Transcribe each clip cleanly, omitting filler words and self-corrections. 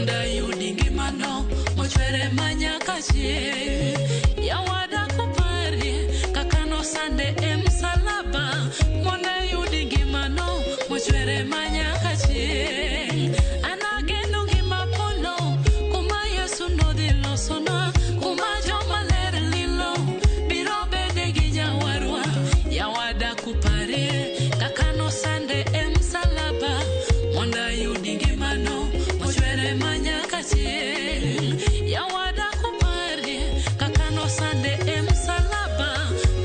Mondo ayudi ngimano mochwere ma nyaka chieng'. Yawada kuparie kaka nosande e msalaba mondo ayudi ngimano mochwere ma nyaka chieng'. An ageno ngima polo kuma Yesu nodhi losonwa kuma joma ler lilo biro bede gi jawarwa. Yawada kuparie kaka nosande e msalaba mondo ayudi ngimano mochwere ma nyaka chieng'. Yawada kuparie kaka nosande e msalaba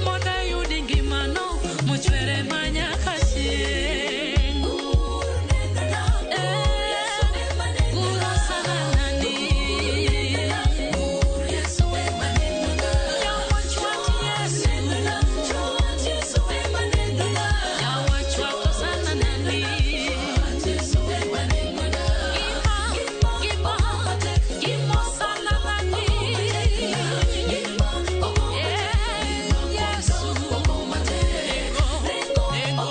mondo ayudi ngimano mochwere ma nyaka chieng'. Eh, guro sana nani. Yawachwat Yesu. Yawachwato sana nani. Gima, gima, gima sana nani. Eh, Yesu. Nego, nego,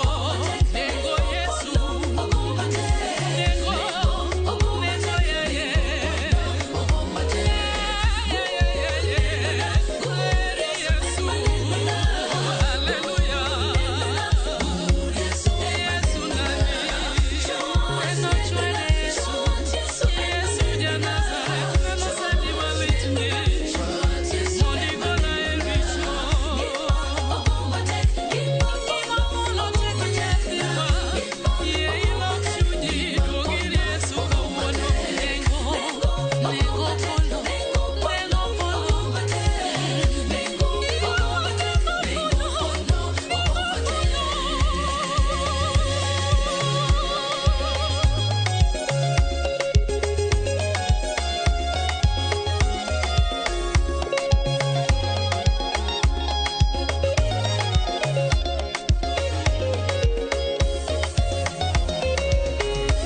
nego Yesu. Nego, nego, yeah, yeah. Yeah, yeah, yeah, yeah. Kweli Yesu. Hallelujah. Yesu nani. Neno chwere Yesu. Yesu ja Nazareth. Neno sandi malich ni. Mondo igola e richo. Gima polo tek nyathiwa. Yie ilok chunyi, duog ir Yesu kawuono. Nengo, nengo polo, nengo polo. Nengo polo, nengo polo.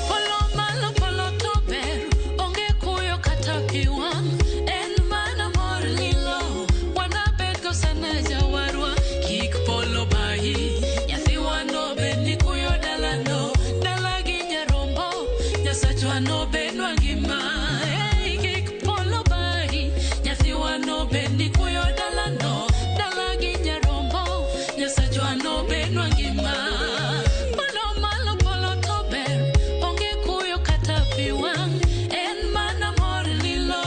Polo malo polo to ber, onge kuyo kata pi wang', en mana mor lilo, wanabed go sana jawarwa, kik polo bayi, nyathiwa nobed ni kuyo dalano, dala gi nyarombo, Nyasachwa nobednwa ngima. Hey, kik polo bayi, nyathiwa nobed ni kuyo dalano, dala gi nyarombo, Nyasachwa nobednwa ngima. Polo malo polo to ber, onge kuyo kata pi wang', en mana mor lilo,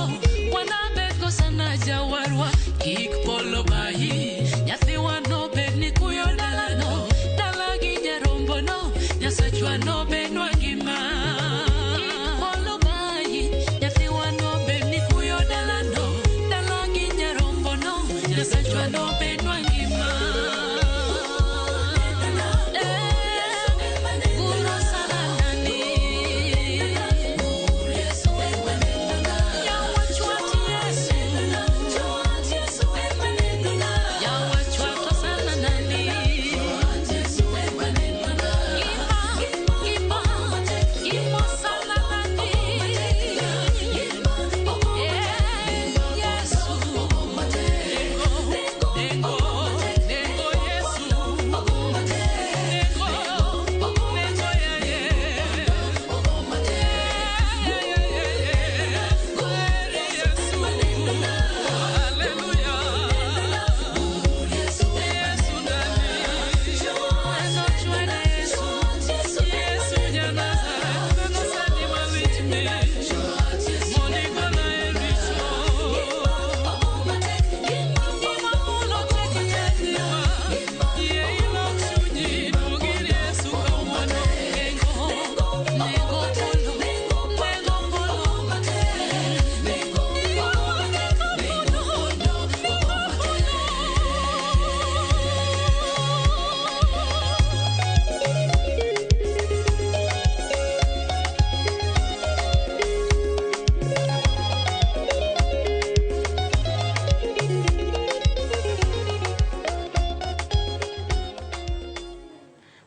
wanabed go sana jawarwa, kik polo bayi, nyathiwa nobed ni kuyo dalano, dala gi nyarombono, Nyasachwa nobednwa ngima. Kik polo bayi, nyathiwa nobed ni kuyo dalano, dala gi nyarombono, Nyasachwa nobednwa ngima. Eh, guro sana nani. Yawachwat Yesu. Yawachwato sana nani. Gima, gima, gima sana nani. Eh, Yesu. Nego, nego, nego Yesu. Nego, nego, yeah, yeah. Yeah, yeah, yeah, yeah. Kweli Yesu. Hallelujah. Yesu nani. Neno chwere Yesu. Yesu ja Nazareth. Neno sandi malich ni. Mondo igola e richo. Gima polo tek nyathiwa. Yie ilok chunyi, duog ir Yesu kawuono. Nengo, nengo polo, nengo polo. Nengo polo, nengo polo.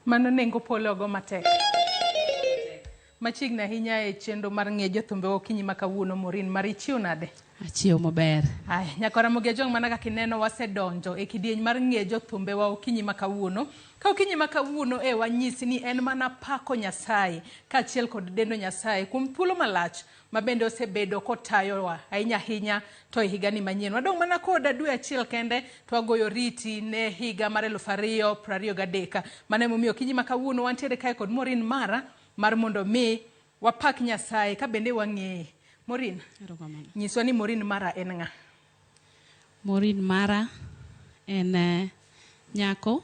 Mano nengo polo ogo matek. Machiegni ahinya e chenro mar ng'e jothumbe okinyi ma kawuono. Maureen Mara, ichiew nade? Achiew maber. Ay, nyakora Ramogi Ajwang', mana kaka ineno wasedonjo e kidieny mar ng'e jothumbewa okinyi ma kawuono. Ka okinyi ma kawuono e wanyisi ni en mana pako Nyasaye kaachiel kod dendo Nyasaye kuom thuolo malach ma bende osebedo kotayowa ahinya ahinya to e higani manyien. Wadong' mana kod dwe achiel kende to wagoyo riti ne higa mar 2023. Mano emomiyo okinyi ma kawuono wantiere kae kod Maureen Mara mar mondo mi wapak Nyasaye ka bende wang'eye. Maureen, Erokamano. nyiswa ni Maureen Mara en ng'a? Maureen Mara en nyako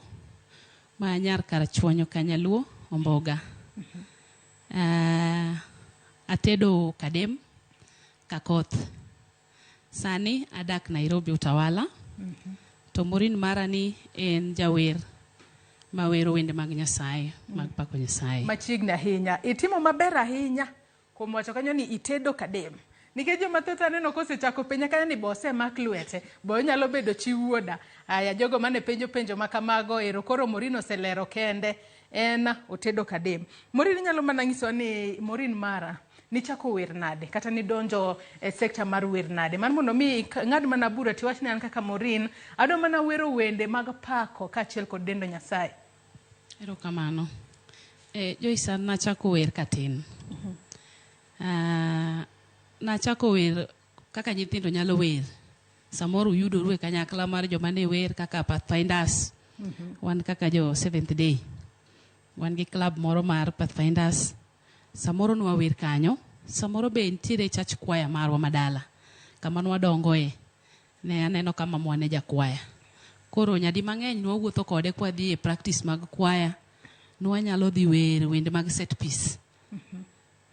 ma nyar Karachuonyo Kanyaluo Omboga. Atedo Kadem Kakoth. Sani adak Nairobi Utawala. To Maureen Mara ni en jawer mawero wende mag Nyasaye, mag pako Nyasaye. Machiegni ahinya. Itimo maber ahinya kuom wacho kanyo ni itedo Kadem. Nikech joma thoth aneno kosechako penja kanyo ni bo osemak lwete, bo onyalo bedo chi wuoda. Aya, jogo mane penjo penjo ma kamago ero koro Maureen oselero kende en otedo Kadem. Maureen, inyalo mana nyisowa ni Maureen Mara nichako wer nade kata nidonjo e sekta mar wer nade mar mondo mi ng'ad mana bura tiwach ni an kaka Maureen adwa mana wero wende mag pako kaachiel kod dendo Nyasaye. Erokamano. Joyce, an nachako wer katin. Nachako wer kaka nyithindo nyalo wer. Samoro uyudoru e kanyakla mar joma ne wer kaka Pathfinders. Wan kaka jo Seventh Day. Wan gi club moro mar Pathfinders. Samoro nwawer kanyo. Samoro be nitiere church choir marwa madala. Kama nwadongoe. Ne aneno ka mamwa ne jakwaya. Koro nyadi mang'eny nwawuotho kode kwadhi e practice mag kwaya. Nwanyalo dhi wer wende mag set piece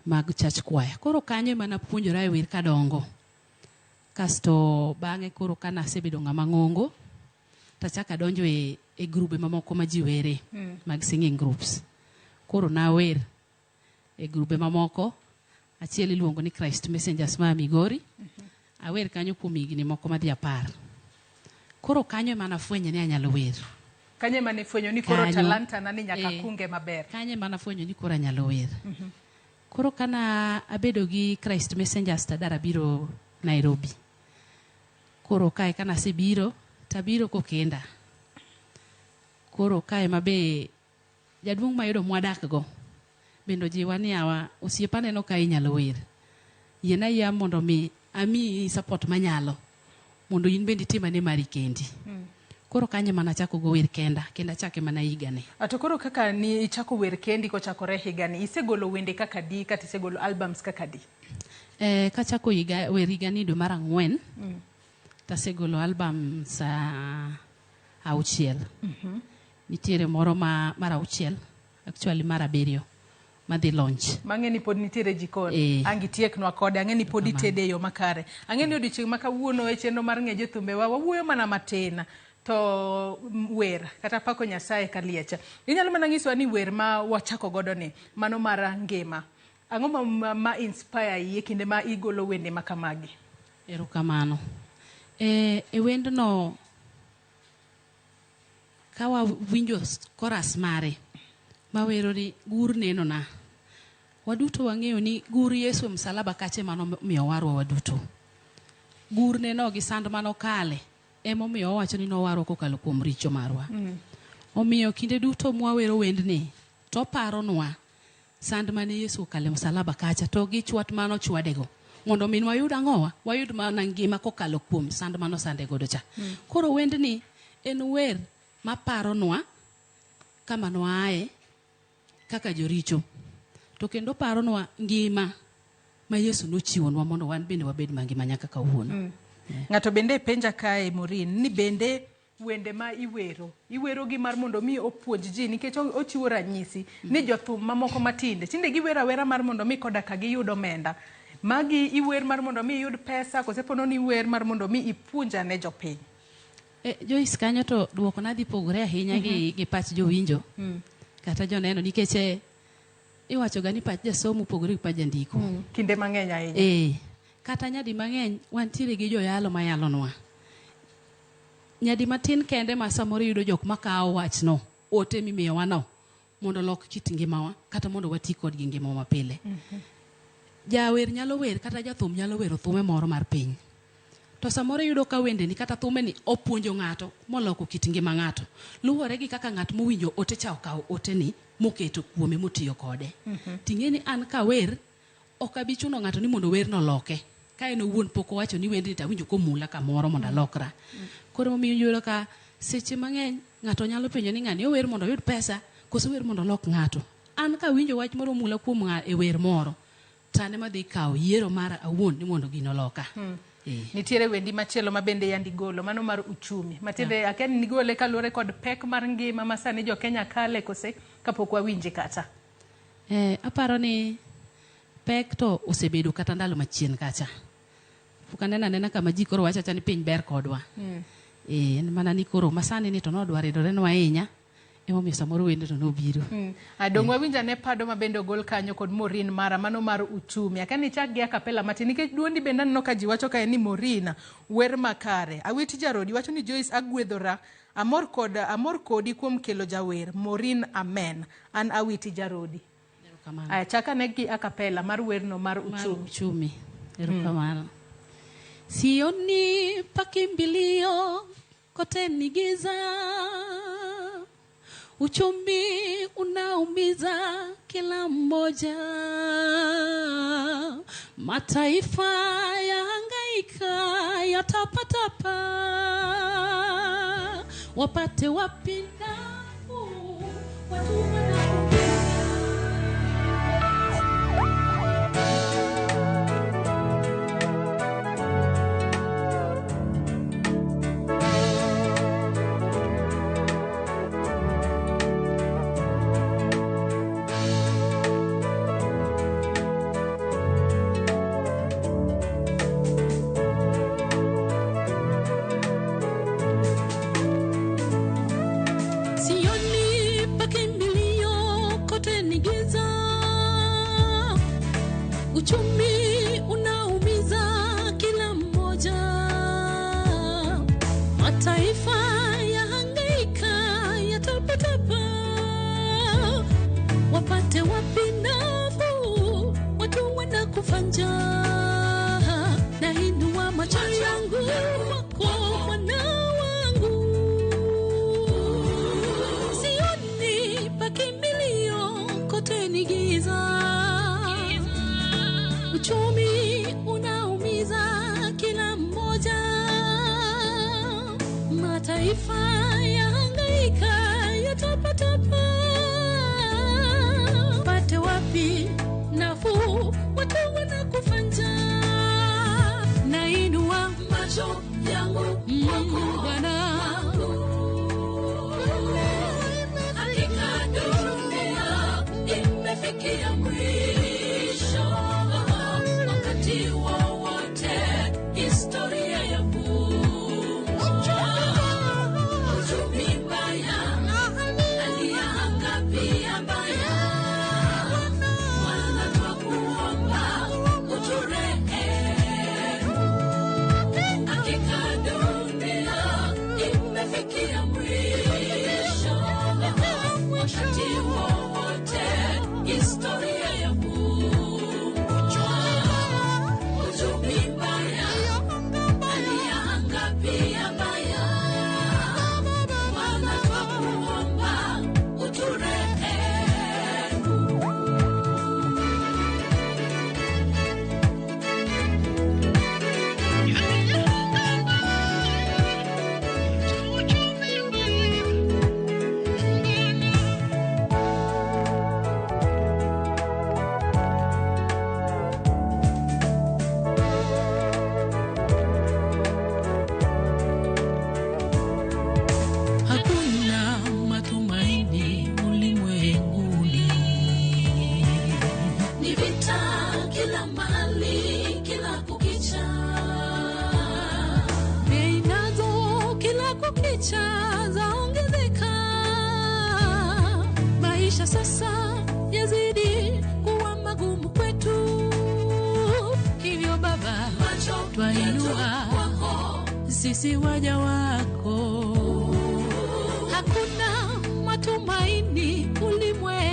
mag church choir. Koro kanyo ema napuonjora e wer kadongo. Kasto bang'e koro ka nasebedo ng'ama ng'ongo, tachako adonjo e grube mamoko ma ji were mag singing groups. Koro nawer e grube mamoko. Achiel iluongo ni Christ Messengers ma Migori. Awer kanyo kuom higni moko madhi 10. Koro kanyo ema nafwenyo ni anyalo wer. Kanyo ema nifwenyo ni koro Kanyo. talanta na ni nyaka kunge maber. Kanyo ema nafwenyo ni koro anyalo wer. Koro kana abedo gi Christ Messengers tadar abiro Nairobi. Koro kae kanasebiro tabiro kokenda. Koro kae ma be jaduong' mayudo mwadak go bende ojiwa ni awa osiepa aneno ka inyalo wer. Yiena ayia mondo mi amiyi support manyalo mondo in bende itim ane mari kendi. Koro kanyo ema nachako go wer kenda kendo achake mana higani. To koro kaka ni ichako wer kendi kochakore higani, isegolo wende kaka di kata isegolo albums kaka di? Kachako higa, wer higani dwe mar 4 tasegolo album sa 6. Nitiere moro ma mar 6, actually mar 7 madhi launch. Mang'e ni pod nitiere jikon. Ang' itieknwa kode, ang'e ni pod itede e yo makare. Ang'e ni odiochieng' ma kawuono e chenro mar ng'e jothumbewa wawuoyo mana matin to wer kata pako Nyasaye kaliech. Inyalo mana nyisowa ni wer ma wachako godo ni mano mar ngima. Ang'o ma inspire yi e kinde ma igolo wende ma kamagi? Erokamano. E wendno ka wawinjo chorus mare mawero ni gur nenona. Waduto wang'eyo ni gur Yesu e msalaba kacha ema nomiyo owarwa waduto. Gur neno gi sand manokale emomiyo owacho ni nowarwa kokalo kuom richo marwa. Omiyo kinde duto mwawero wendni to paronwa sand mane Yesu okale msalaba kacha to gi chwat manochwadego mondo mi wayud ang'owa wayud mana ngima kokalo kuom sand manosande godo cha. Koro wendni en wer maparonwa kama nwaaye kaka joricho to kendo paronwa ngima ma Yesu nochiwonwa mondo wan bende wabed mangima nyaka kawuono. Ng'ato bende penja kae Maureen ni bende wende ma iwero iwero gi mar mondo mi opuonj ji nikech ochiwo ranyisi ni jothum mamoko matinde tinde giwero awera mar mondo mi koda ka giyud omenda. Magi iwer mar mondo mi iyud pesa kose pono ni iwer mar mondo mi ipuonj ane jopiny? Joyce kanyo to duoko na dhi pogore ahinya gi pach jowinjo kata joneno nikech iwacho ga ni pach jasomo opogore gi pach jandiko. Kinde mang'eny ahinya. Kata nyadi mang'eny wantiere gi joyalo mayalonwa. Nyadi matin kende ma samoro iyudo jok makawo wachno, ote mimiyowano, mondo olok kit ngimawa kata mondo wati kodgi ngimawa mapile. Jawer nyalo wer kata jathum nyalo wero thume moro mar piny. To samoro iyudo ka wendeni kata thumeni opuonjo ng'ato moloko kit ngima ng'ato. Luwore gi kaka ng'at mowinjo ote cha okawo oteni moketo kuome motiyo kode. Ting'e ni an kawer, ok abi chuno ng'ato ni mondo werno oloke. Ka en owuon pok owacho ni wendni tawinjo komula kamoro mondo alokra. Koro emomiyo iyudo ka seche mang'eny ng'ato nyalo penjo ni ng'ani ower mondo oyud pesa koso ower mondo olok ng'ato. An kawinjo wach moro omula kuom e wer moro, to an ema adhi kawo yiero mara awuon ni mondo gino oloka. Nitiere wendi machielo ma bende yandi golo, mano mar uchumi. Matiende akia ni nigole kaluwore kod pek mar ngima ma sani jo Kenya kale kose kapok wawinje kata. Aparo ni pek to osebedo kata ndalo machien kacha. Pok aneno anena kama ji koro wacho acha ni piny ber kodwa. En mana ni koro masani ni to nodwa ridorenwa ahinya. Emomiyo samoro wende to nobiro. Dong' wawinjo ane pado ma bende ogol kanyo kod Maureen mara, mano mar uchumi. Akia ni ichak gi acapella matin nikech duondi bende aneno ka ji wacho kae ni Maureen wer makare. Awiti Jarodi wacho ni Joyce agwedhora, amor kod amor kodi kuom kelo jawer Maureen amen. An Awiti Jarodi. Erokamano. Aya, chak ane gi acapella mar werno mar Mar uchumi. uchumi. Erokamano. Sioni pakimbilio kote ni giza, uchumi unaumiza kila mmoja, mataifa yahangaika yatapatapa, wapate wapi nafuu watu wanaumia. Sioni pakimbilio kote ni giza, uchumi unaumiza kila mmoja, mataifa yahangaika yatapatapa, wapate wapi nafuu watu wanakufa njaa. Nainua macho yangu kwako Bwana wangu, sioni pakimbilio kote ni giza, uchumi unaumiza kila mmoja, mataifa yahangaika yatapatapa, pate wapi nafuu watu wanakufa njaa. Nainua macho yangu kwako Bwana, hakika dunia imefikia mwisho, wakati wowote historia yavunjwa. Uchumi mbaya, hali ya anga pia mbaya, Bwana twakuomba uturehemu. Hakika dunia imefikia mwisho, wakati wowote historia yavunjwa. Uchumi mbaya, hali ya anga pia mbaya, Bwana twakuomba uturehemu. Hakuna matumaini ulimwenguni, ni vita kila mahali, kila kukicha, bei nazo kila kukicha zaongezeka, maisha sasa yazidi kuwa magumu kwetu. Hivyo Baba, twainua sisi waja wako, hakuna matumaini ulimwenguni.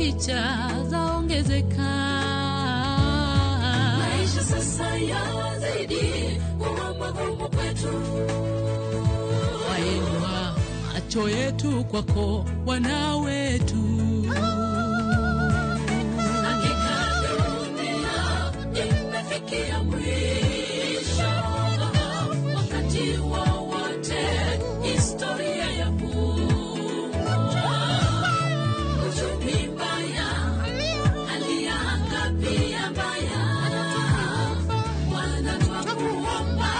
kukicha zaongezeka. Maisha sasa yazidi kuwa magumu kwetu. Wainua macho yetu kwako wana wetu. Hakika dunia imefikia mwisho. Wakati wowote historia ya kuwa. Uchumi mbaya, hali ya anga pia mbaya. Bwana twakuomba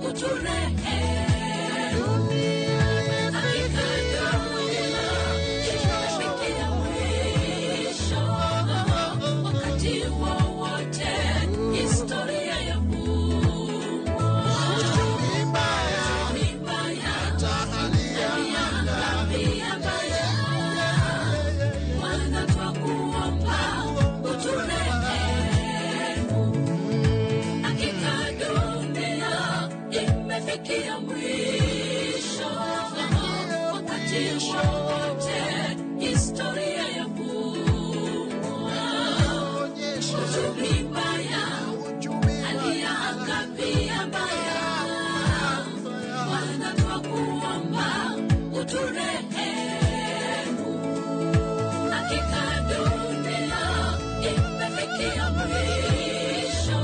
uturehemu. Hakika dunia imefikia mwisho. Wakati wowote historia ya kuwa. Uchumi mbaya, hali ya anga pia mbaya. Bwana twakuomba uturehemu. Hakika dunia imefikia mwisho. Wakati wowote historia ya kuwa. Uchumi mbaya, hali ya anga pia mbaya. Bwana twakuomba uturehemu. Hakika dunia imefikia mwisho.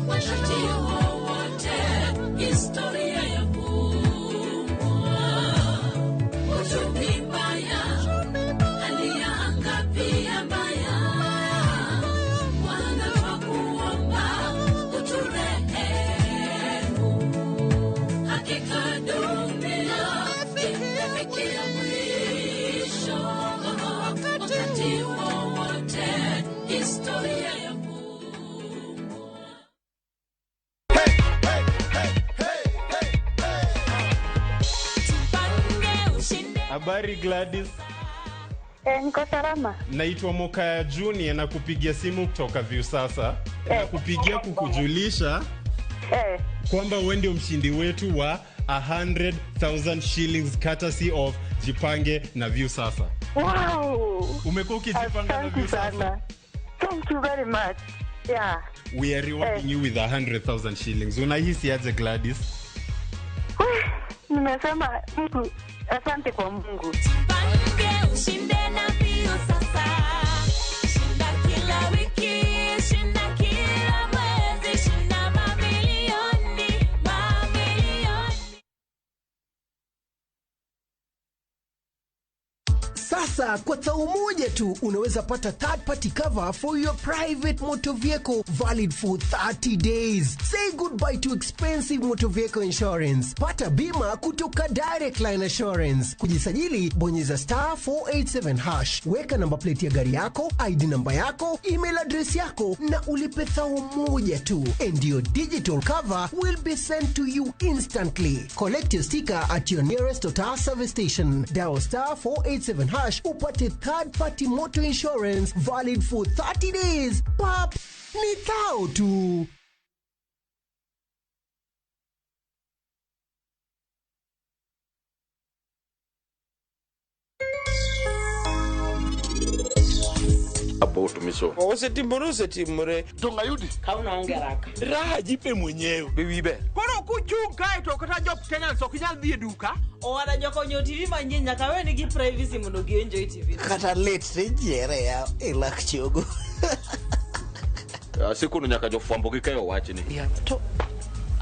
Wakati wowote historia ya kuwa. Uchumi mbaya, hali ya anga pia mbaya. Bwana twakuomba uturehemu. Hakika dunia imefikia mwisho. Wakati wowote historia ya kuwa. Habari Gladys. Niko salama. Naitwa Mokaya Junior na kupigia simu kutoka Viusasa. Na kupigia kukujulisha kwamba wewe ndio mshindi wetu wa 100,000 shillings courtesy of Jipange na Viusasa. Wow. Umekuwa ukijipanga na Asante Viusasa? sana. Thank you very much. Yeah. We are rewarding you with 100,000 shillings. Unahisi aje Gladys? Nimesema Mungu, asante kwa Mungu. Jipange ushinde na Viusasa. Shinda kila wiki, shinda kila mwezi, shinda mamilioni, mamilioni. Sasa kwa thao moja tu unaweza pata third party cover for your private motor vehicle valid for 30 days. Say goodbye to expensive motor vehicle insurance. Pata bima kutoka Direct Line Assurance. Kujisajili, bonyeza *487#. Weka namba plate ya gari yako, ID namba yako, email address yako na ulipe thao moja tu. And your digital cover will be sent to you instantly. Collect your sticker at your nearest Total service station. Dial *487# upate third party motor insurance valid for 30 days. Pap, ni thao tu. About miso. Osetimore osetimore. Tongayudi. Kauna raka. Raha jipe mwenyewe. Biwibe. Koro kuchung' kae to kata jo Kenyans ok nyal dhi e duka. Owada jokonyo TV manyien nyaka we nigi privacy mondo gi enjoy TV. Kata lit tijiere ya e lak chogo. Asikono nyaka jofwambo gi keyo wachni. Ya, to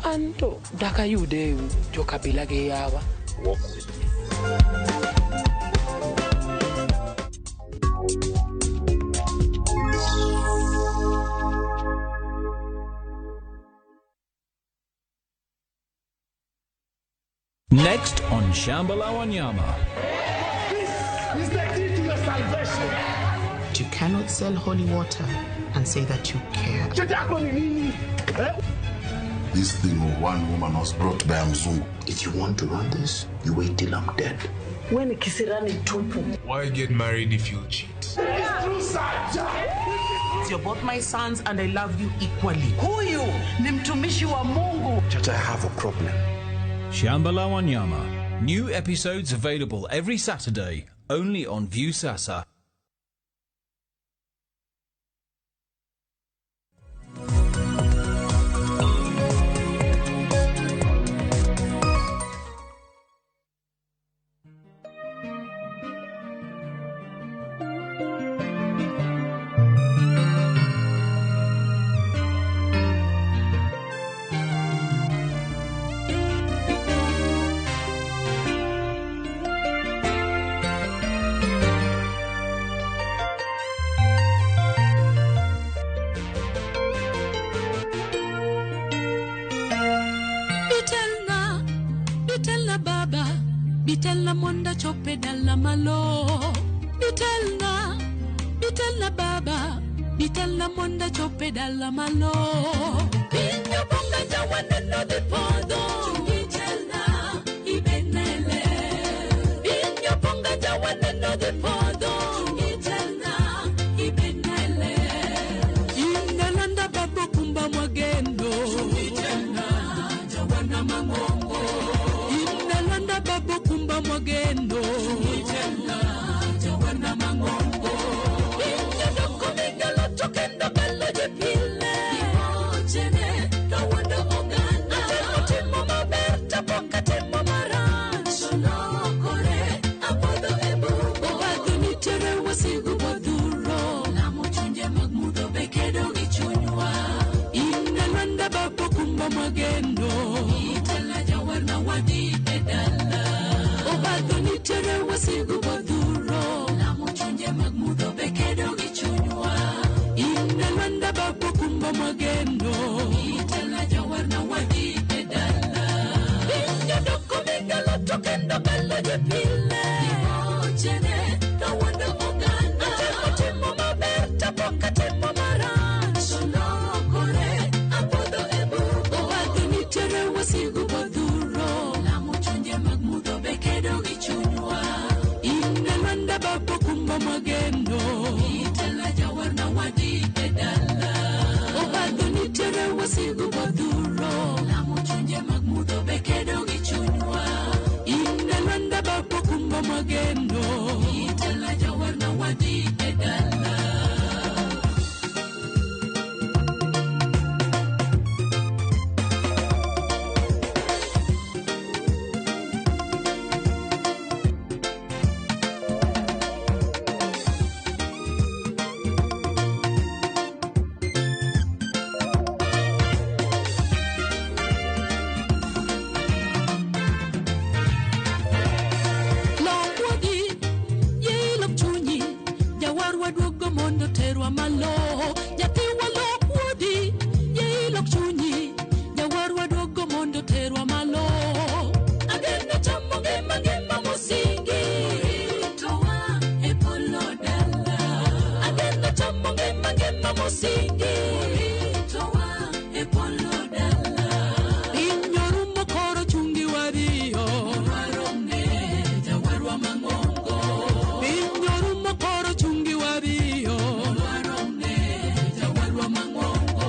an to dakayude jokabila gi yawa. Walk with me. Next on Shamba La Wanyama. This is the key to your salvation. You cannot sell holy water and say that you care. This thing of one woman was brought by a Mzungu. If you want to run this, you wait till I'm dead. We ni kisirani tupu. Why get married if you'll cheat? It's true, sir. You're both my sons and I love you equally. Huyu ni mtumishi wa Mungu. Chacha, I have a problem. Shamba La Wanyama. New episodes available every Saturday, only on Viusasa. Bitelna mondo achop e dala malo. Bitelna, bitelna baba, bitelna mondo achop e dala malo. Piny obonga jawaneno dhi podho. Chungi telna, ibenele. Piny obonga jawaneno dhi podho. Chungi telna, ibenele. Inalanda babo kumba mwagendo. Chungi telna, jawana mang'ongo. Inalanda babo kumba mwagendo. Chungi telna, jawana mang'ongo. Piny odoko migalo to kendo galo ji pile. Imochene to wuondo oganda. Atemo timo maber tapok atimo marach. Olokore apodho e bugo. Obadho nitiere wasigu modhuro. Lamo chunje mag mudho be kedo gi chunywa. Inalanda babo kumba mwagendo. Itela jawarna wadhi e dala. Obadho nitiere wasigu modhuro. Lamo chunje mag mudho be kedo gi chunywa. Inalanda babo kumba mwagendo. Itela jawarna wadhi e dala. Piny odoko migalo to kendo galo ji pile. Imochene to wuondo oganda. Atemo timo maber tapok atimo marach. Olokore apodho e bugo. Obadho nitiere wasigu modhuro. Lamo chunje mag mudho be kedo gi chunywa. Inalanda babo kumba mwagendo. Itela jawarna wadhi e dala. Obadho nitiere wasigu modhuro. Lamo chunje mag mudho be kedo gi chunywa. Inalanda babo kumba mwagendo. Itela jawarna wadhi e dala. Lokwagi, yie ilok chunyi, jawarwa duogo mondo terwa malo. Nyathiwa lok wuodi, yie ilok chunyi, jawarwa duogo mondo terwa malo. Ageno chamo ngima ngima mosingi, ritowa e polo dala. Ageno chamo ngima ngima mosingi, ritowa e polo dala. Piny orumo koro chungi wadhiyo, waromne jawarwa mang'ongo. Piny orumo koro chungi wadhiyo, waromne jawarwa mang'ongo.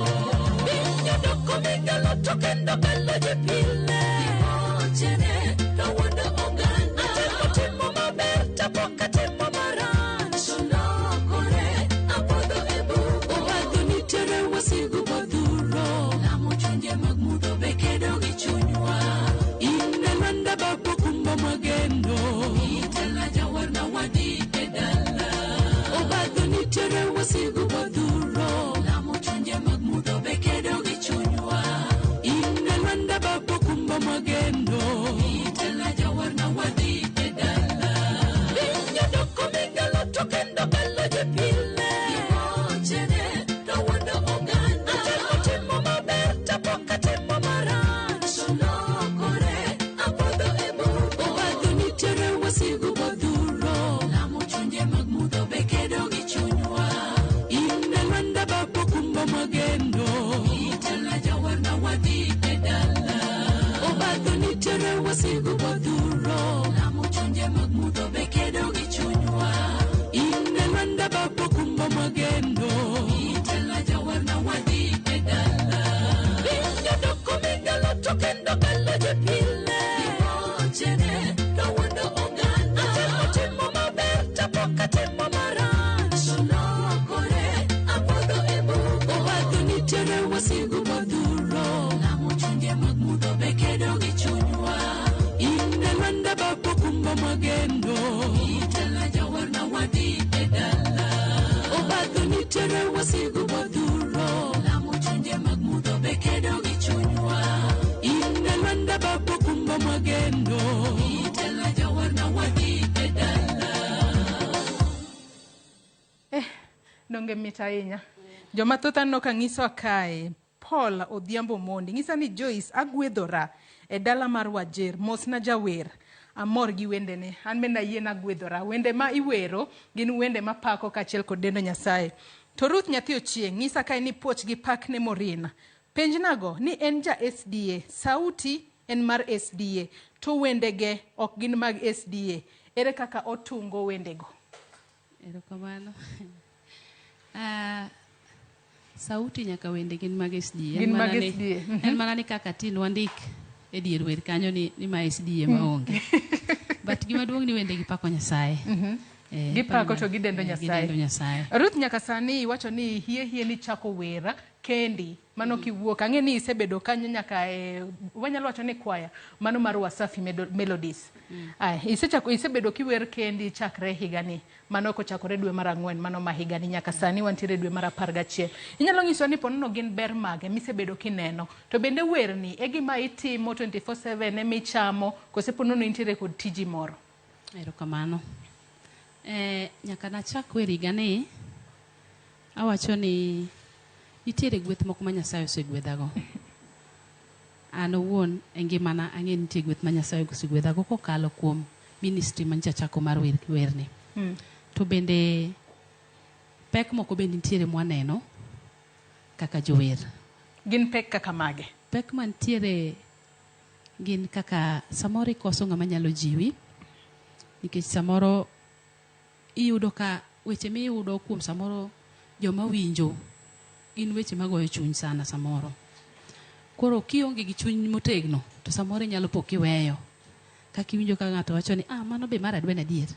Piny odoko migalo to kendo galo ji pile. Imochene to wuondo oganda. Atemo timo maber tapok atimo marach. Olokore apodho e bugo. Obadho nitiere wasigu modhuro. Lamo chunje mag mudho be kedo gi chunywa. Inalanda babo kumba mwagendo. Itela jawarna wadhi e dala. Obadho nitiere wasigu modhuro. Lamo chunje mag mudho be kedo gi chunywa. Inalanda babo kumba mwagendo. Itela jawarna wadhi e dala. Piny odoko migalo to kendo galo ji pile. Imochene to wuondo oganda. Atemo timo maber tapok atimo marach. Olokore apodho e bugo. Obadho nitiere wasigu modhuro. Lamo chunje mag mudho be kedo gi chunywa. Inalanda babo kumba mwagendo. Itela jawarna wadhi e dala. Obadho nitiere wasigu modhuro. Lamo chunje mag mudho be kedo gi chunywa. Inalanda babo kumba mwagendo. Itela jawarna wadhi e dala. Piny odoko migalo to kendo galo ji pile. Imochene to wuondo oganda. Atemo timo maber tapok atimo marach. Olokore apodho e bugo. Obadho nitiere wasigu modhuro. Lamo chunje mag mudho be kedo gi chunywa. Inalanda babo kumba mwagendo. Itela jawarna wadhi e dala. Obadho nitiere wasigu modhuro. Lamo chunje mag mudho be kedo gi chunywa. Inalanda babo kumba mwagendo. Itela jawarna wadhi e dala. Donge mit ahinya. Joma thoth aneno ka nyisowa kae, Paul Odhiambo Mondi ng'isa ni Joyce agwedhora e dala mar Wajir, mosna jawer. Amor gi wendene. An bende ayie nagwedhora. Wende ma iwero gin wende mapako kaachiel kod dendo Nyasaye. To Ruth nyathi Ochieng' nyisa kae ni puoch gi pak ne Maureen. Penjnago ni en ja SDA, sauti en mar SDA, to wendege ok gin mag SDA. Ere kaka otungo wendego? Erokamano. Sauti nyaka wende gin mag SDA. Gin En mag mana ni- SDA. En mana ni kaka tin wandik e dier wer kanyo ni, ni ma SDA maonge. But gima duong' ni wende gi pako Nyasaye. Gipako to gidendo Nyasaye. Gidendo Nyasaye. Ruth nyaka sani iwacho ni hie hie ni chako wera kendi mano kiwuok ang'e ni isebedo kanyo nyaka e, wanyalo wacho ni kwaya mano mar Wasafi Melodies. Aya, isechako isebedo kiwer kendi chakre higani mano kochakore dwe mar ang'wen mano ma higani nyaka sani wantiere dwe mar 11. Inyalo nyisowa ni ponono gin ber mage misebedo kineno to bende werni e gima itimo 24/7 emichamo kose ponono intiere kod tiji moro? Erokamano. Nyaka nachak wer higani, awacho ni nitiere gweth moko ma Nyasaye osegwedhago. An owuon e ngimana ang'e ni nitie gweth ma Nyasaye osegwedhago kokalo kuom ministry manyicha achako mar werni. To bende pek moko bende nitiere mwaneno kaka jower. Gin pek kaka mage? Pek mantiere gin kaka samoro ikoso ng'ama nyalo jiwi, nikech samoro iyudo ka weche miyudo kuom samoro joma winjo gin weche magoyo chuny sana samoro. Koro kionge gi chuny motegno to samoro inyalo po kiweyo. Kaka iwinjo ka ng'ato wacho ni, mano be mar adwen adier.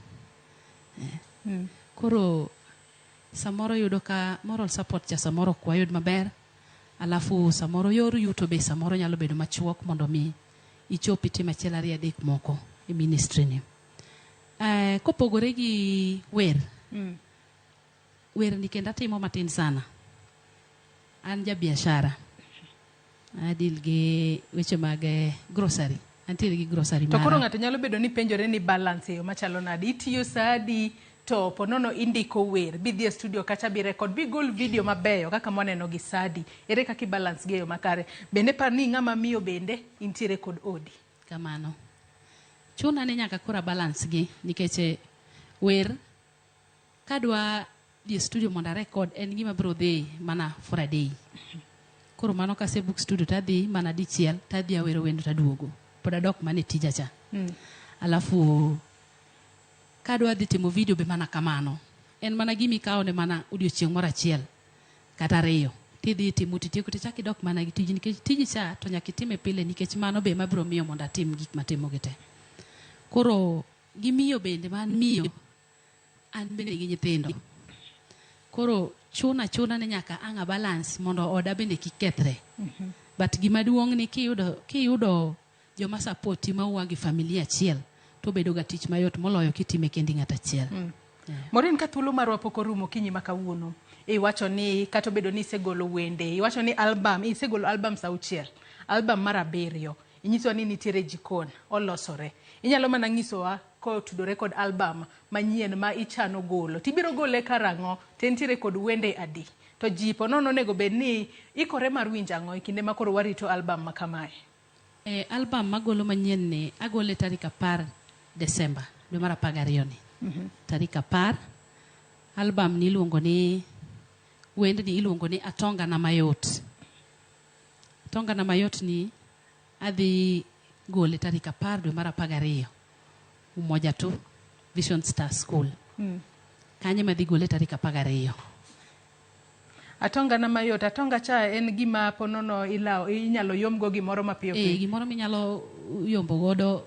Koro samoro yudo ka moral support cha samoro ok wayud maber, alafu samoro yor yuto be samoro nyalo bedo machuok mondo mi ichop itim achiel ariyo adek moko e ministry ni. Kopogore gi wer, wer ni kendo atimo matin sana. An ja biashara. Adil gi weche mag grocery. Antiere gi grocery To koro mara. ng'ato nyalo bedo ni penjore ni balance e yo machalo nade. Itiyo sa adi to ponono indiko wer, bidhi e studio kacha bi record, bigol video mabeyo kaka mwaneno gi Sadi. Ere kaka i balance gi e yo makare? Bende par ni ng'ama miyo bende intiere kod odi. Kamano. Chuna ni nyaka koro balance gi nikech wer kadwa dhi e studio mondo a record en gima biro dhi mana for a day. Koro mano kase book studio tadhi mana dichiel tadhi awero wendo taduogo. Pod adok mana e tija cha. Alafu kadwa dhi timo video be mana kamano. En mana gima ikawo ne mana odiochieng' moro achiel kata ariyo. Tidhi itimo titieko tichak idok mana gi tiji nikech tiji cha to nyaka itime pile nikech mano be ema biro miyo mondo atim gik matimo gi te. Koro gimiyo bende man miyo an bende gi nyithindo. Koro chuna ni nyaka ang' a balance mondo oda bende kik kethre. But gima duong' ni kiyudo joma support ma ua gi familia achiel to bedo ga tich mayot moloyo kitime kendi ng'at achiel. Maureen, ka thuolo marwa pok orumo okinyi ma kawuono, iwacho ni kata obedo ni isegolo wende, iwacho ni album, isegolo albums 6, album mar 7, inyisowa ni nitiere jikon, olosore. Inyalo mana nyisowa kotudore kod album manyien ma ichano golo. Tibiro gole karang'o? To entiere kod wende adi? To ji po nono onego bed ni ikore mar winjo ang'o e kinde ma koro warito album ma kamae? Album magolo manyien ni agole tarik 10 Desemba, dwe mar 12 ni. Tarik 10, album ni iluongo ni, wendni iluongo ni Atonga na Mayot. Atonga na Mayot ni adhi gole tarik 10 dwe mar 12. Umoja tu, Vision Star School. Kanyo ema adhi gole tarik 12. Atonga na Mayot, atonga cha en gima ponono ilawo, inyalo yomgo gimoro mapiyo piyo. Gimoro minyalo yombo godo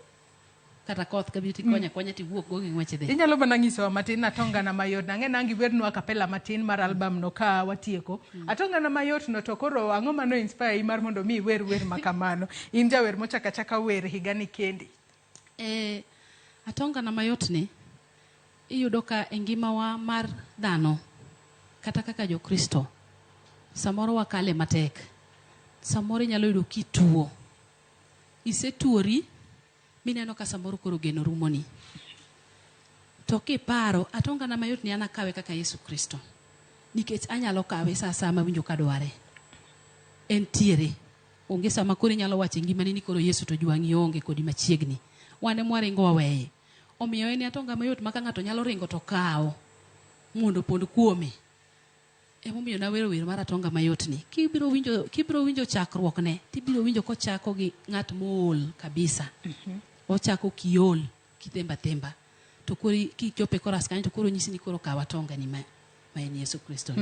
kata koth kabiro tikonya konya tiwuok go gi ng'wech dhi. Inyalo mana nyisowa matin Atonga na Mayot. Ang'e ni ang' iwernwa a cappella matin mar album no ka watieko. Atonga na Mayot no to koro ang'o mano inspire i mar mondo mi iwer wer ma kamano? In jawer mochako achaka wer higani kendi. Atonga na Mayot ni iyudo ka e ngimawa mar dhano kata kaka Jokristo samoro wakale matek. Samoro inyalo yudo kituo. Isetuori mineno ka samoro koro geno rumoni. To kiparo Atonga na Mayot ni an akawe kaka Yesu Kristo. Nikech anyalo kawe sa asaya mawinjo kadware. Entiere. Onge sama koro inyalo wacho e ngimani ni koro Yesu to jwang'i onge kodi machiegni. Wan ema waringo waweye. Omiyo en e atonga mayot ma ka ng'ato nyalo ringo to kawo mondo opond kuome. Emomiyo nawero wer mar atonga mayot ni. Kibiro winjo chakruokne, tibiro winjo kochako gi ng'at mool kabisa. Ochako kiol, kithemba themba. To koro kichopo e chorus kanyo to koro nyisi ni koro kaw atonga ni ma en Yesu Kristo.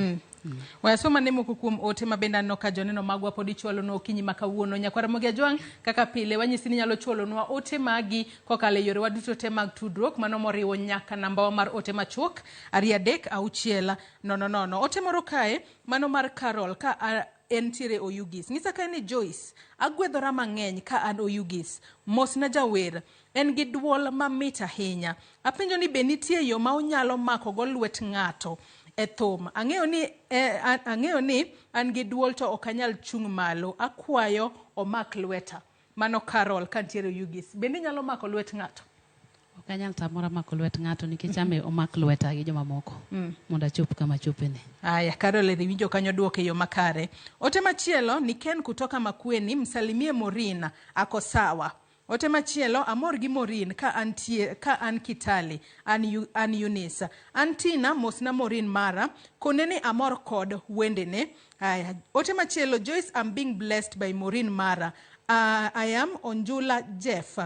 Wayasoma ne moko kuom ote ma bende aneno ka joneno magwa pod ichwalonwa okinyi ma kawuono. Nyakwar Ramogi Ajwang', kaka pile wanyisi ni inyalo chwalonwa ote magi kokalo e yorewa duto te mag tudruok, mano moriwo nyaka nambawa mar ote machuok 2 3 6 0 0. Ote moro kae, mano mar Carol ka entiere Oyugis. Nyisa kae ni Joyce, agwedhora mang'eny ka an Oyugis. Mosna jawer, en gi duol mamit ahinya. Apenjo ni be nitie yo ma onyalo makogo lwet ng'ato e thum. Ang'eyo ni an gi duol to ok anyal chung' malo. Akwayo omak lweta. Mano Carol kantiere Oyugis. Bende inyalo mako lwet ng'ato? Ok anyal tamora mako lwet ng'ato nikech ame omak lweta gi jomamoko mondo achop kama achopene. Aya, Carol iwinjo kanyo duoke yo makare. Ote machielo ni Ken kutoka Makueni, msalimie Maureen, ako sawa. Ote machielo, amor gi Maureen ka an Kitale, an Eunice. An Tina, mosna Maureen mara, kone ni amor kod wendene. Aya, ote machielo, Joyce, I'm being blessed by Maureen mara. I am Onjula Jeff.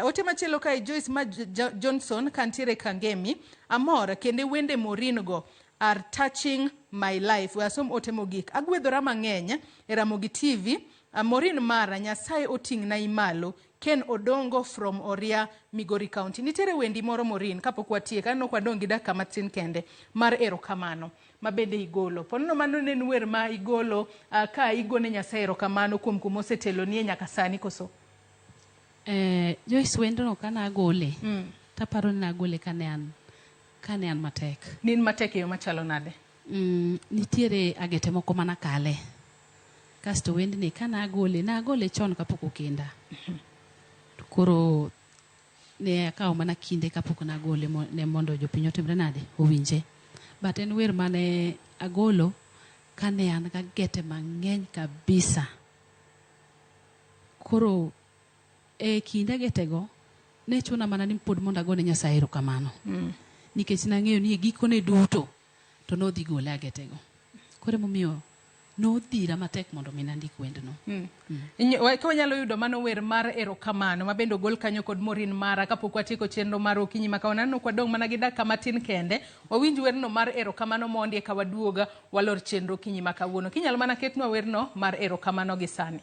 Ote machielo kae Joyce ma Johnson kantiere Kangemi, amor kende wende Maureen go are touching my life. We asom ote mogik. Agwedhora mang'eny e Ramogi TV. Maureen mara, Nyasaye oting'na imalo. Ken Odongo from Oria, Migori County. Nitiere wendi moro Maureen, kapok watiek, aneno ka wadong' gi dakika matin kende mar erokamano ma bende igolo. Ponono mano ne en wer ma igolo ka igone Nyasaye erokamano kuom kuma osetelonie nyaka sani koso? Joyce, wendno kane agole, taparo ni nagole kane an matek. Ne in matek e yo machalo nade? Nitiere agete moko manakale. Kasto wendni kane agole, nagole chon kapok okenda. To koro ne akawo mana kinde kapok nagole ne mondo jopiny otimre nade, owinje. But en wer mane agolo kane an gagete mang'eny kabisa. Koro e kinde agetego ne chuna mana ni pod mondo agone Nyasaye erokamano. Nikech nang'eyo ni e gikone duto to nodhi gole agetego. Koro emomiyo nodhira matek mondo mi nandik wendno. Ka wanyalo yudo mano wer mar erokamano ma bende ogol kanyo kod Maureen mara kapok watieko chenro mar okinyi ma kawuono. Aneno ka wadong' mana gi dakika matin kende. Wawinj werno mar erokamano mondi eka waduoga walor chenro okinyi ma kawuono. Kinyalo mana ketnwa werno mar erokamano gi sani.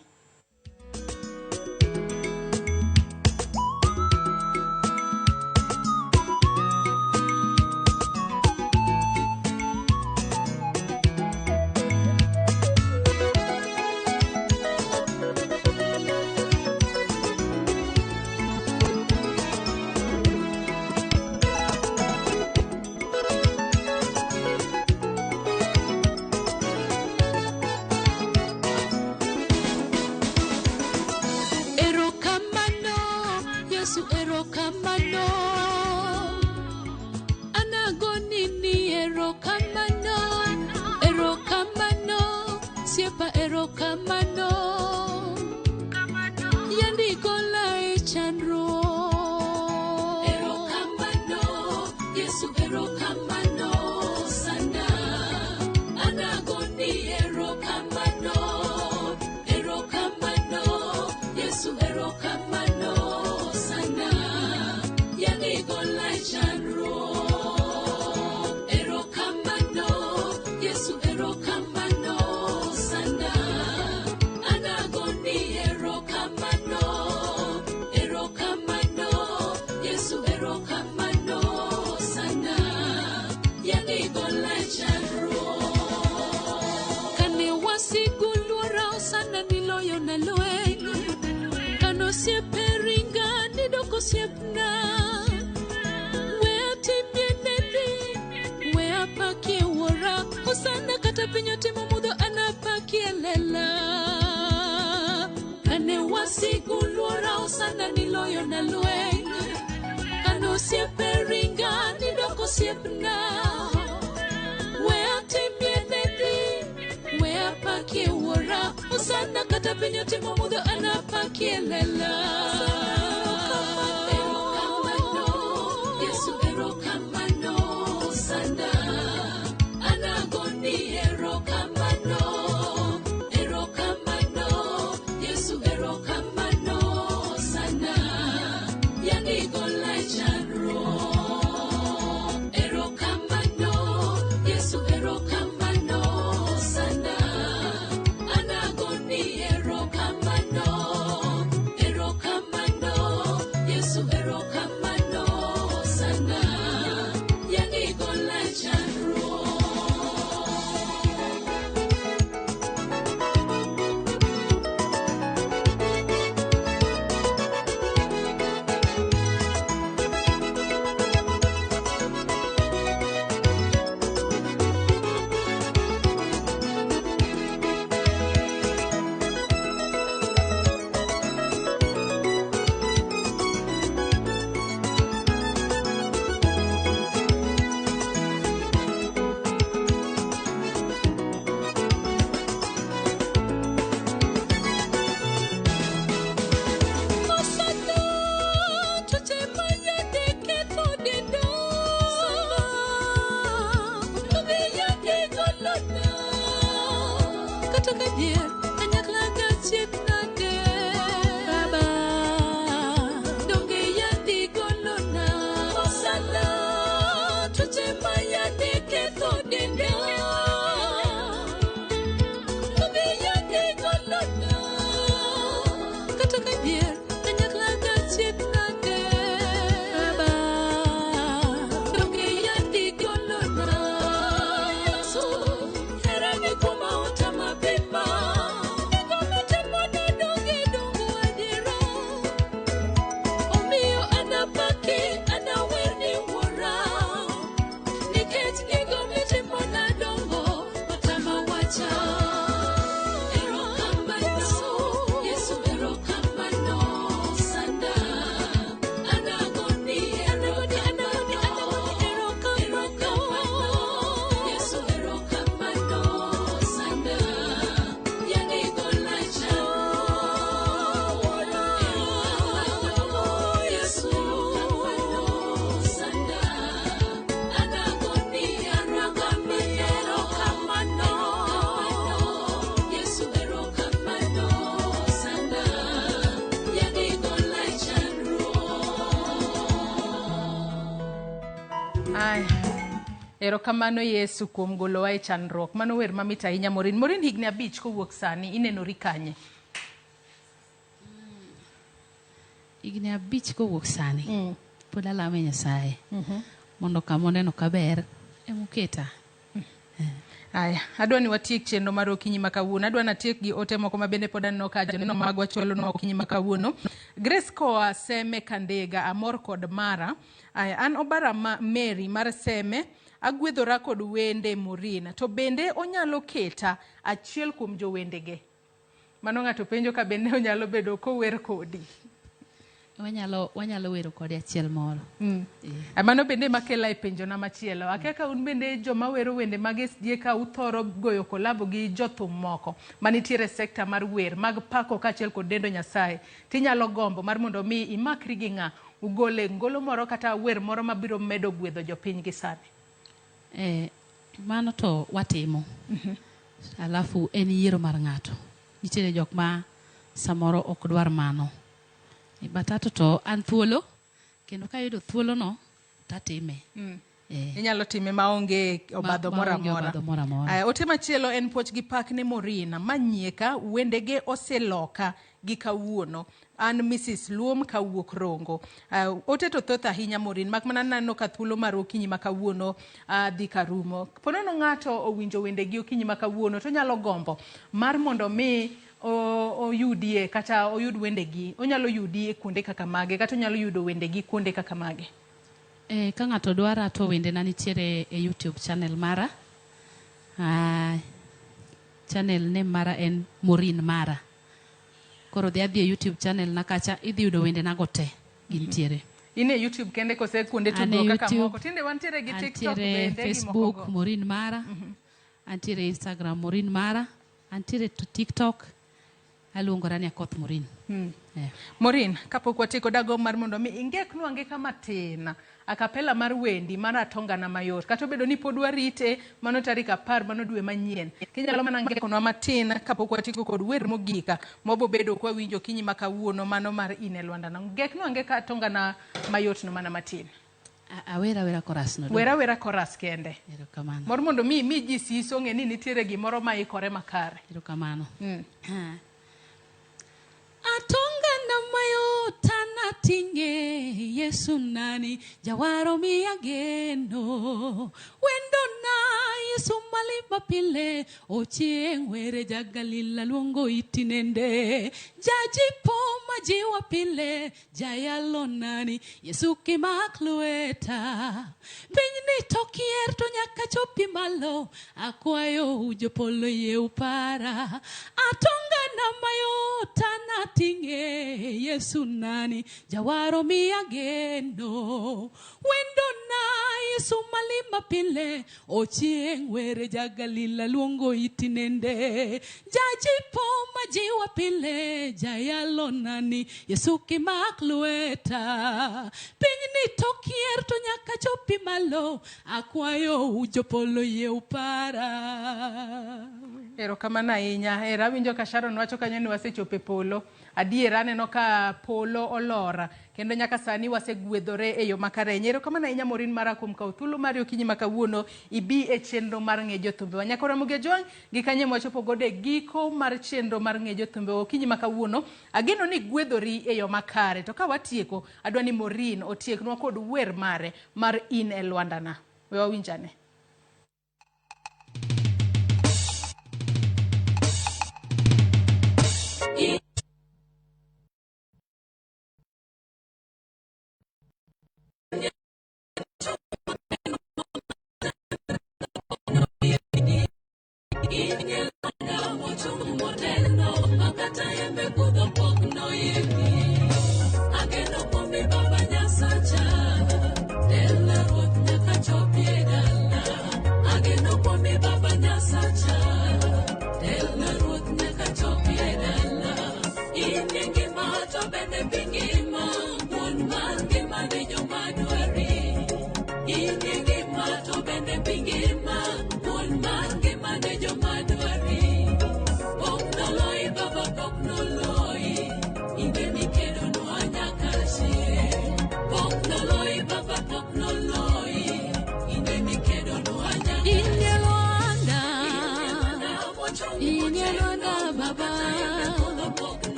Osana kata piny otimo mudho anapakie lela. Yesu erokamano sana. Anagoni erokamano, erokamano, Yesu erokamano sana. Yandigola chandruok. Erokamano, Yesu erokamano sana. Anagoni erokamano, erokamano, Yesu erokamano sana. Yandigola chandruok. Osana, tuche mayande ketho denda. Onge yande golona. Kata ka dier, kanyakla gachiek nade. Baba, donge yande golona. Osana, tuche mayande ketho denda. Onge yande golona. Kata ka dier, kanyakla gachiek nade. Baba, donge yande golona. Yesu, herani kuoma otama pima. Gigo mitimona donge dongo adiera. Omiyo anapaki, anawer ni wuora. Nikech gigo mitimona dongo, otama wacha. Erokamano, Yesu erokamano sana. Anagoni erokamano, erokamano, Yesu erokamano sana. Yandigola chandruok. Erokamano, Yesu erokamano sana. Anagoni erokamano, erokamano, Yesu erokamano sana. Yandigola chandruok. Ay, erokamano Yesu kuom golowa e chandruok. Mano wer mamit ahinya Maureen. Maureen higni 5 kowuok sani inenori kanye? Higni 5 kowuok sani. Pod alamo e Nyasaye. Mondo kama oneno kaber emoketa. Aya, adwa ni watiek chenro mar okinyi ma kawuono. Adwa natiek gi ote moko ma bende pod aneno ka joneno magwa chwalonwa okinyi ma kawuono. Grace koa Seme Kandega, amor kod mara. Aya, an Obara ma Mary mar Seme, agwedhora kod wende Maureen. To bende onyalo keta achiel kuom jowendege. Mano ng'ato penjo ka bende onyalo bedo kower kodi. Wanyalo wero kode achiel moro. Mano bende makela e penjona machielo. Akia ka un bende joma wero wende mag SDA ka uthoro goyo kolabo gi jothum moko manitiere e sekta mar wer mag pako kaachiel kod dendo Nyasaye. Tinyalo gombo mar mondo mi imakri gi ng'a ugole ngolo moro kata wer moro mabiro medo gwedho jopiny gi sani. Mano to watimo. Alafu en yiero mar ng'ato. Nitiere jok ma samoro ok dwar mano. But ato to an thuolo, kendo kayudo thuolono tatime. Inyalo time maonge obadho moro maonge amora. obadho moro amora. Aya, ote machielo en puoch gi pak ne Maureen manyieka wendege oseloka gi kawuono. An Mrs. Luom kawuok Rongo. Ote to thoth ahinya Maureen, mak mana naneno ka thuolo mar okinyi ma kawuono dhi karumo. Ponono ng'ato owinjo wendegi okinyi ma kawuono to onyalo gombo mar mondo mi oyudie kata oyud wendegi. Onyalo yudi e kuonde kaka mage kata onyalo yudo wendegi kuonde kaka mage. Ka ng'ato dwara to wendena nitiere e YouTube channel mara. Channel name mara en Maureen Mara. Koro dhi adhi e YouTube channel na kacha idhi yudo wendena go te gintiere. In e YouTube kende kose kuonde An e tudruok kaka YouTube, moko? Tinde wantiere gi TikTok antiere bende gi moko Facebook go. Maureen Mara. Antiere Instagram Maureen Mara. Antiere to TikTok aluongora ni Akoth Maureen. Maureen, kapok watieko dago mar mondo mi ingeknwa angeka matin akapela mar wendi mar atongana mayot kata obedo ni pod warite mano tarik 10 mano dwe manyien kinyalo mana ngekonwa matin kapok watieko kod wer mogika mabobedo kwa winjo okinyi ma kawuono mano mar in e lwandana ngeknwa angeka atongana mayot no mana matin. Awera awera chorus no. Wera awera chorus kende. Erokamano. Mor mondo mi ji siso ng'e ni nitiere gimoro ma ikore makare. Erokamano. Atongana mayot anating'e Yesu nani jawaro miya geno wendona Yesu malima pile ochieng' were jagalila luongo itinende jajipo majiwa pile jayalo nani Yesu kimak lweta pinyni to kier to nyaka chopi malo akwayo jopolo yie upara atongana mayot anating'e Yesu nani jawaro miya geno wendona Yesu malima pile ochieng' were jagalila luongo itinende jajipo majiwa pile jayalo nani Yesu kimak lweta pinyni to kier to nyaka chopi malo akwayo jopolo yie upara. Erokamano ahinya. Era awinjo ka Sharon wacho kanyo ni wasechopo e polo. Adiera aneno ka polo olora kendo nyaka sani wasegwedhore e yo makare. Erokamano ahinya Maureen mara kuom kawo thuolo mari okinyi ma kawuono ibi e chenro mar ng'e jothumbewa. Nyaka Ramogi Ojwang' gi kanye mwachopo godo e giko mar chenro mar ng'e jothumbewa okinyi ma kawuono. Ageno ni gwedhori e yo makare. To ka watieko, adwa ni Maureen otieknwa kod wer mare mar in e lwandana. We wawinjane.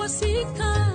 Sika.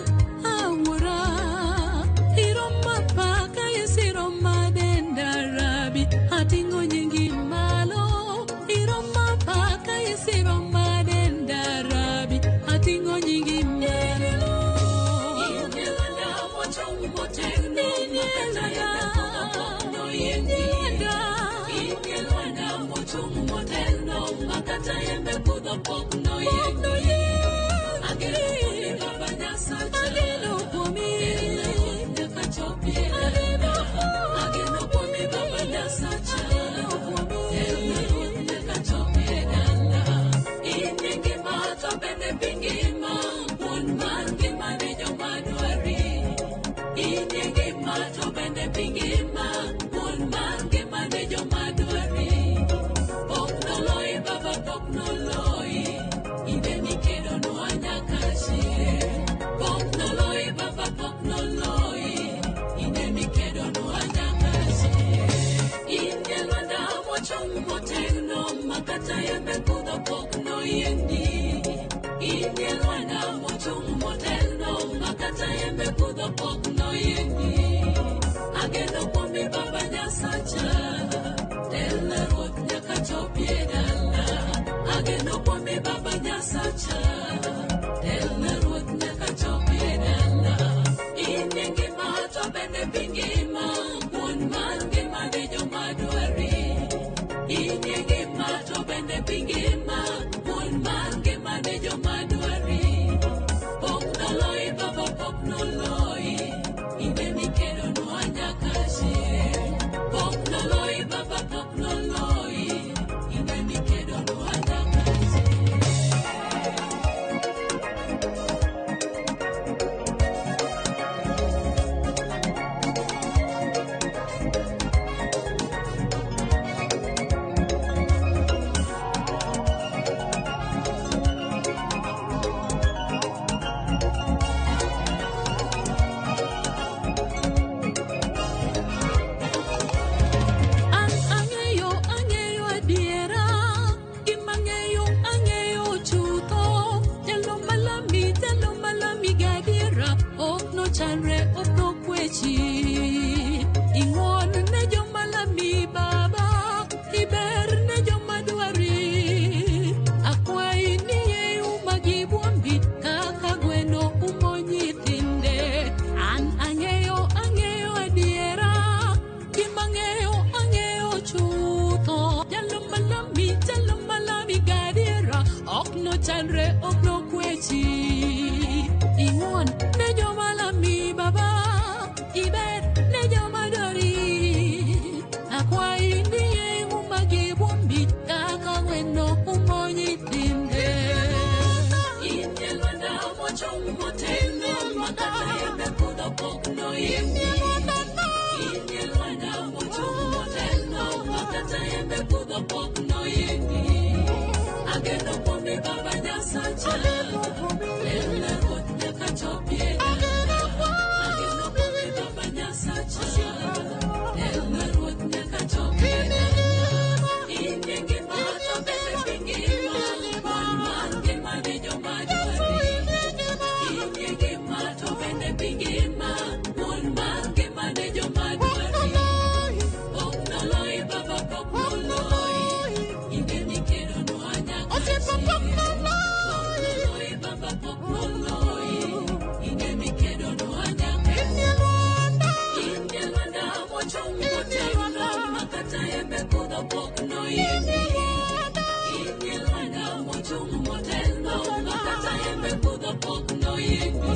Nyasacha, telna Ruoth nyaka chopi e dala. In e ngima to bende piny ngima, wuon mar ngima ne joma dwari. In e ngima to bende piny ngima, wuon mar ngima ne joma dwari. Pok noloyi baba pok noloyi, ine mikedonwa nyaka chieng'. Pok noloyi baba pok noloyi, ine mikedonwa nyaka chieng'. An ang'eyo ang'eyo adiera gima ang'eyo ang'eyo chutho jalo malami gadiera ok nochandre ok nokwechi ing'won ne joma lami baba iber ne joma dwari akwayi ni yie uma gi bwombi kaka gweno umo nyithinde an ang'eyo ang'eyo adiera gima ang'eyo ang'eyo chutho jalo malami gadiera ok nochandre ok nokwechi ing'won ne joma lami baba iber ne joma dwari akwayi ni yie uma gi bwombi kaka gweno umo nyithinde in e lwanda mochung' motegno ma kata yembe kudho pok noyimbi in e lwanda mochung' motegno ma kata yembe kudho pok noyimbi ageno kuomi baba Nyasacha telna Ruoth nyaka chopi e dala ageno kuomi baba Nyasacha telna Ruoth nyaka chopi e dala in e ngima to bende piny ngima wuon mar ngima ne joma dwari in e ngima to bende piny ngima wuon mar ngima ne joma dwari pok noloyi baba pok noloyi ine mikedonwa nyaka chieng' pok noloyi baba pok noloyi ine mikedonwa nyaka chieng' in e lwanda mochung' motegno ma kata yembe kudho pok noyimbi in e lwanda mochung' motegno ma kata yembe kudho pok noyimbi